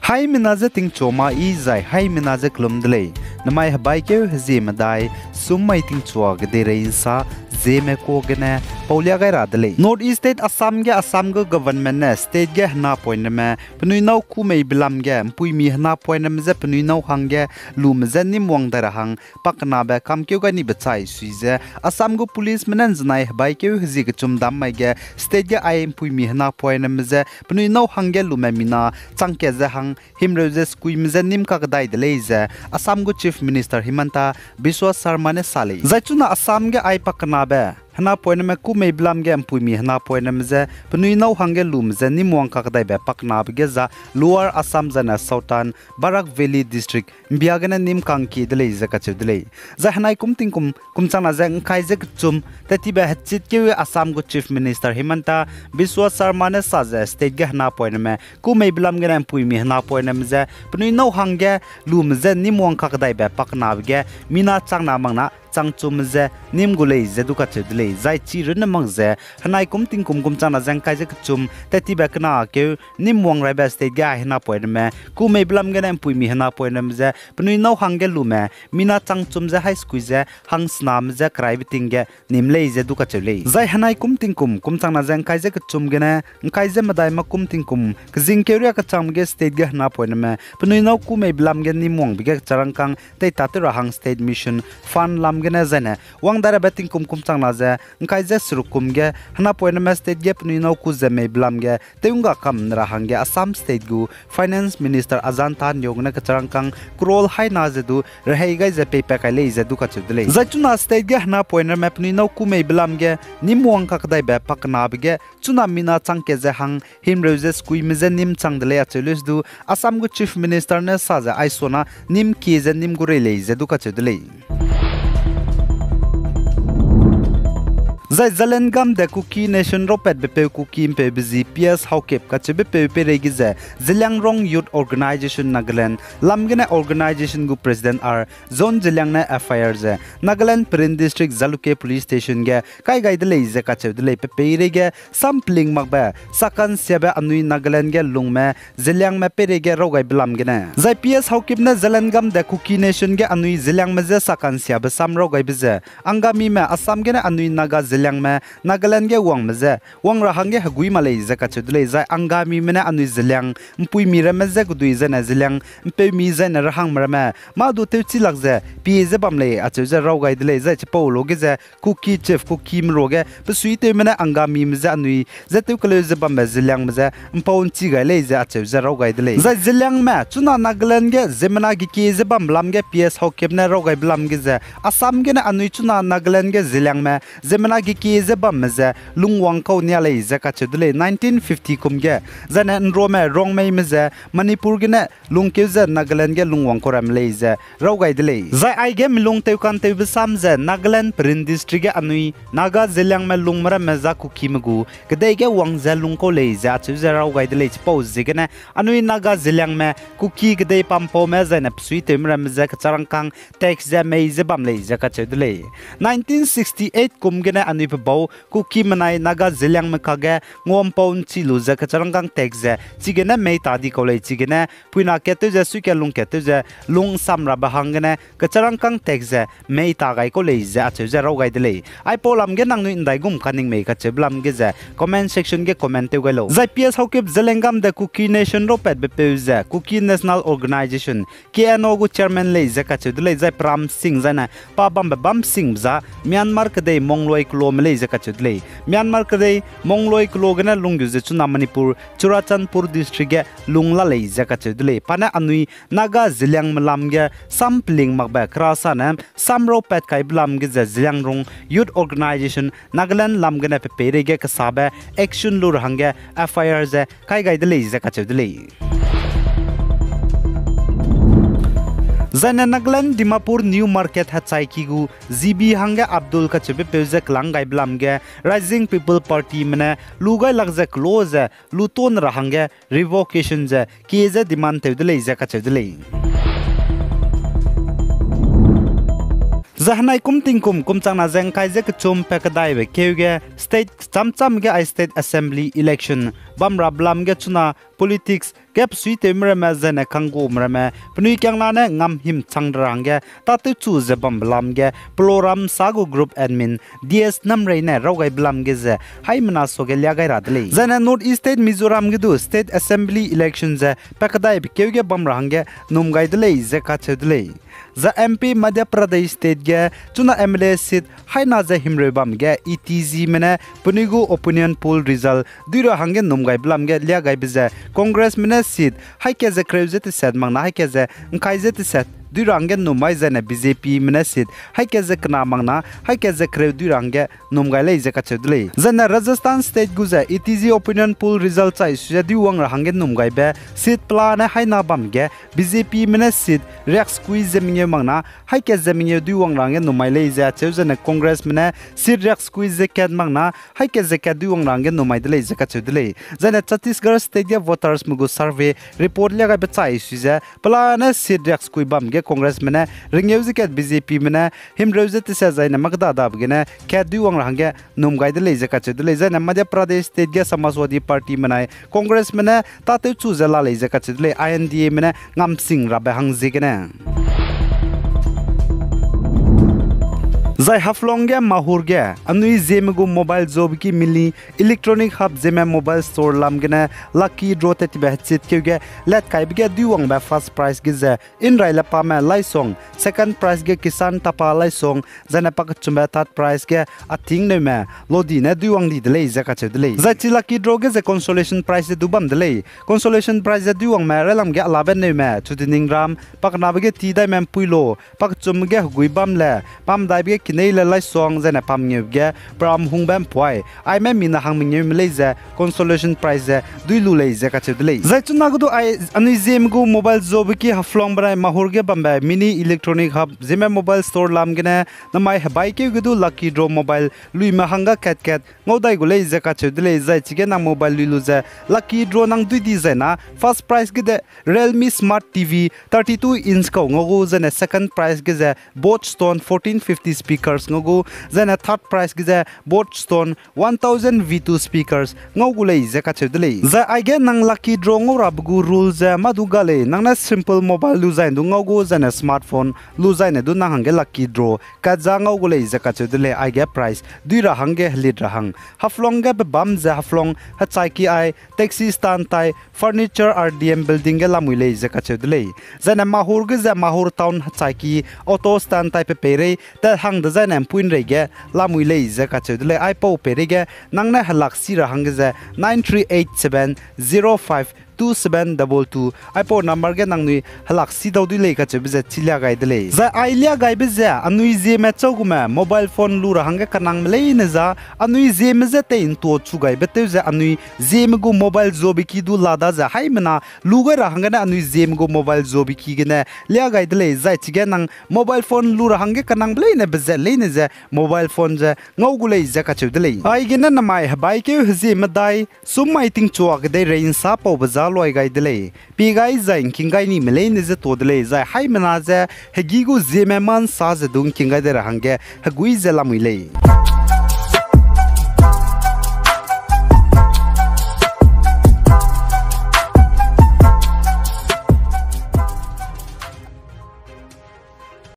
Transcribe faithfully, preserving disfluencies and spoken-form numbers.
Haimena je tingchu ma i zai haimena je kelum de lei. Namai hebaikeu hezie medai, sum mai tingchua kedeirei nsa, zieme kuâ gene, paulia gai ra de lei. North East State Assam ge Assam gu government ne state ge henapoine ramme, penui nâu kû meibe lam ge, mpuimi henapoine ramme je penui nâu hangge, lume je nîm wang dai ra hang, pakenabe kamkeu gai nibe chai sui ze, Assam gu policeme ne nzenai hebaikeu hezie kechum dam mai ge, state ge ai mpuimi henapoine ramme je, penui nâu hangge lume mina, changkat ze hang, himreu ze sekuime je nîm kakdai de lei ze, Assam gu Chief Minister Himanta Biswa Sarma ne sa lei. Zai chuna Assam ge ai pakenabe, henapoine ramme kû meibe lam ge mpuimi henapoine ramme je, penui nâu hangge lume je nîm wang kakdaibe pakenabe ge za Lower Assam zaine Southern Barak Valley District, mbia gene nîm kangkie de lei ze kacheu de lei. Zai henai kum tingkum, kum changna ze ngkai ze kechum, tat tibe hechitkeu Assam gu Chief Minister Himanta Biswa Sarma ne sa ze state ge henapoine ramme, kû meibe lam gene mpuimi henapoine ramme je, penui nâu hangge lume je nîm wang kakdaibe pakenabe ge, mina changna makna, changchumme je, nîm gu lei ze du kacheu de lei, zai chi runne mak ze, henai kum tingkum kum changna ze ngkai ze kechum, tat tibe kena keu, nîm wang raibe state ge ai henapoine ramme, kû meibe lam gene mpuimi henapoine ramme je, penui nâu hangge lume, mina changchum ze hai sekui ze, hangsename je keraibe ting ge, nîm lei ze du kacheu lei. Zai henai kum tingkum, kum changna ze ngkai ze kechum gene, ngkai ze medai ma kum tingkum, kezingkeu ria kechangme ge state ge henapoine ramme, penui nâu kû meibe lam ge nîm wangbe ge kecharangkâng, tei tatew ra hang state mission, fund lam gene zaine, wang dai rabe tingkum kum changna ze, ngkai ze seruk kum ge, henapoine ramme state ge penui nâu kû ze meibe lam ge, tew ngga kam ne ra hangge Assam state gu, Finance Minister Ajanta Neog ne kecharangkâng, crore haina ze du, rehei gai ze peipat kai lei ze du kacheu de lei. Zai chuna state ge henapoine ramme penui nâu kû meibe lam ge, nîm wang kakdaibe pakenabe ge, chuna mina changkat ze hang, himreu ze sekuime je nîm chang de lei acheu lei du, Assam gu Chief Minister ne sa ze aisona, nîm kie ze nîm gu rei lei ze du kacheu de lei. Zai Zalengam de Kuki Nation raupatbe peu Kuki mpeube zi P S Haokip kacheube peu peireige ze, Zeliangrong Youth Organisation Nagaland, lam gene organisation gu president R John Zeliang ne F I R ze, Nagaland Peren District Jalukie Police Station ge, kai gai de lei ze kacheu de lei pe peireige, sam peling makbe, sakansiabe anui Nagaland ge lungme, Zeliangme peireige raw gaibe lam gene. Zai P S Haokip ne Zalengam de Kuki Nation ge anui Zeliangme je sakansiabe sam raw gaibe ze, Angamime Assam gene anui Naga Zeliangme, Nagaland ge wangme je, wang ra hangge hegui ma lei ze kacheu de lei, zai Angamime ne anui Zeliang, mpuimi ramme je kedui zaine Zeliang, mpeumi zaine rehangme ramme, mâ du tewchi lak ze, pie ze bam lei, acheu ze raw gai de lei, zai chipau lo ge ze, Kuki chief, Kukime ruage, pesuitewme ne Angamime je anui, ze tew keleu ze bambe Zeliangme je, mpau nchi gai lei ze acheu ze raw gai de lei. Zai Zeliangme, chuna Nagaland ge, ziemmena gekie ze bambe lam ge P S Haokip ne raw gaibe lam ge ze, Assam gene anui chuna Nagaland ge Zeliangme, ziemmena gekie ze bamme ze, lungwang kau nia lei ze kacheu de lei nineteen fifty kum ge, zaine nruame Rongmeime ze, Manipur gene, lungkeu ze Nagaland ge lungwang kau ramme lei ze, raw gai de lei. Zai aige milung tewkantewbe sam ze Nagaland Peren District ge anui, Naga Zeliangme lungme ramme za Kukime gu, kedei ge wang ze lung kau lei ze acheu ze raw gai de lei chipau ziegene, anui Naga Zeliangme, Kuki kedei pampaume zaine pesuitewme ramme ze kecharangkâng, tax ze mei ze bam lei ze kacheu de lei. Nineteen sixty-eight kum gene anui pebau, Kukime nai Naga Zeliangme kage, nguampau nchi lu ze kecharangkâng tax ze, chigene mei ta di kau lei chigene, puina kat tew ze suikat lung kat tew ze, lung samrabe hanggene, kecharangkâng tax ze, mei ta gai kau lei ze acheu ze raw gai de lei. Aipau lam ge nangnui ndaigum kaningmei kacheube lam ge ze, comment section ge comment tew gai lau. Zai P S Haokip Zalengam de Kuki Nation raupatbe peu ze, Kuki National Organisation, K N O gu chairman lei ze kacheu de lei, zai Pram Singh zaine, pa bambe bam Singh za, Myanmar kedei Mongloy kelome lei ze kacheu de lei. Myanmar kedei Mongloy kelo gene lunggu ze chuna Manipur, Churachandpur district ge lung la lei ze kacheu de lei. Pa ne anui Naga Zeliangme lam ge sam peling makbe kerasane, sam raw pat kaibe lam ge ze Zeliangrong Youth Organisation Nagaland lam gene pe peireige kesabe action lu ra hangge F I R ze kai gai de lei ze kacheu de lei. Zaine Nagaland Dimapur New Market hechaiki gu G B hangge Abdul kacheubepeu ze kelang gaibe lam ge Rising People Partyme ne lu gai lak ze kelo ze lu tone ra hangge revocation ze kie ze demand tew de lei ze kacheu de lei. Zai henai kum tingkum kum changna ze ngkai ze kechum pa kedaibe keu ge state kecham cham ge ai state assembly election bam rabe lam ge chuna politics ge pesuitewme ramme zaine kanggume ramme penui kiangna ne ngam him chang ra hangge tâtewchu ze bambe lam ge peloram sa gu group admin D S Namrei ne raw gaibe lam ge ze haimena suage lia gai ra de lei. Zaine North East State Mizoram ge du state assembly election ze pa kedaibe keu ge bam ra hangge num gai de lei ze kacheu de lei. Zai M P Madhya Pradesh State ge chuna M L A seat haina ze himreu bam ge E T Zeme ne penui gu opinion poll result dui ra hangge num gaibe lam ge lia gaibe ze Congressme ne seat haika ze kereu ze teset makna haika ze ngkai ze teset dui ra hangge num mai zaine B J Pme ne seat haika ze kena makna haika ze kereu dui ra hangge num gai lei ze kacheu de lei. Zaine Rajasthan State gu ze E T Z opinion poll result chai su ze duiwang ra hangge num gaibe seat pelane haina bam ge B J Pme ne seat riaksekui ze mengeu makna haika ze mengeu duiwang ra hangge num mai lei ze acheu zaine Congressme ne seat riaksekui ze kat makna haika ze kat duiwang ra hangge num mai de lei ze kacheu de lei. Zaine Chhattisgarh State ge votersme gu survey report lia gaibe chai su ze pelane seat riaksekui bam ge Congressme ne rengeu ze kat B J Pme ne himreu ze teset zaine makda dabe gene kat duiwang ra hangge num gai de lei ze kacheu de lei. Zaine Madhya Pradesh State ge Samajwadi Partyme nai Congressme ne tâtewchu ze la lei ze kacheu de lei, I N D Ame ne ngamsing rabe hang ziegene. Zai Haflong ge Mahur ge anui Zeme gu mobile zobeki mini electronic hub Zeme mobile store lam gene lucky draw tettibe hechit keu ge latkaibe ge duiwangbe first prize ge ze Inrailepame Laisong, second prize ge Kisan Tapa Laisong, zaine pakechumbe third prize ge Athingneume Lodi ne duiwang di de lei ze kacheu de lei. Zai chi lucky draw ge ze consolation prize ze du bam de lei. Consolation prize ze duiwangme railam ge Alabe Neume Chudiningram, pakenabe ge Tidaime Mpuilo, pakechumbe ge Heguibamle, pamdaibe ge Kineile Laisong, zaine pamngeube ge Pramhungbe Mpuai, aime mina hang mengeume lei ze consolation prize ze dui lu lei ze kacheu de lei. Zai chuna ge du ai anui Zeme gu mobile zobeki Haflong benai Mahur ge bambe mini electronic hub Zeme mobile store lam gene namai hebaikeu ge du lucky draw mobile luime hangge kat kat ngau dai gu lei ze kacheu de lei. Zai chige nang mobile lui lu ze lucky draw nang dui di zaina first prize ge de Realme Smart T V thirty-two inch kau ngau gu, zaine second prize ge ze Boat Stone fourteen fifty speakers ngau gu, zaine third prize ge ze Boat Stone one thousand V two speakers ngau gu lei ze kacheu de lei. Zai aige nang lucky draw ngau rabe gu rule ze mâ du ga lei, nang ne simple mobile lu zaine du ngau gu, zaine smartphone lu zaine du nang hangge lucky draw kat za ngau gu lei ze kacheu de lei. Aige prize dui ra hangge helit ra hang Haflong ge bebam ze Haflong hechaiki ai taxi stand tai furniture R D M building ge lamui lei ze kacheu de lei. Zaine Mahur ge ze Mahur town hechaiki auto stand tai pe peirei tat hang dezaine mpuinrei ge lamui lei ze kacheu de lei. Aipau peirei ge nang ne helak si ra hangge ze nine three eight seven zero five two seven double two aipau number ge nangnui helak si dau dui lei kacheube ze chilia gai de lei. Zai ai lia gaibe ze anui Zeme chau gume mobile phone lu ra hangge kenangme leine za anui Zeme je tei ntua chu gaibe tew ze anui Zeme gu mobile zobeki du la da ze haimena lu gai ra hanggene anui Zeme gu mobile zobeki gene lia gai de lei. Zai chige nang mobile phone lu ra hangge kenangbe leine bezat leine ze mobile phone ze ngau gu lei ze kacheu de lei. Aigene namai hebaikeu hezie medai sum mai tingchua kedeirei nsa paube za luai gai de lei. Pie gai zai ngking gai nime leine ze tuâ de lei, zai haimena ze hegî gu Zeme mâ nsa ze du ngking gai dei ra hangge hegui ze lamui lei.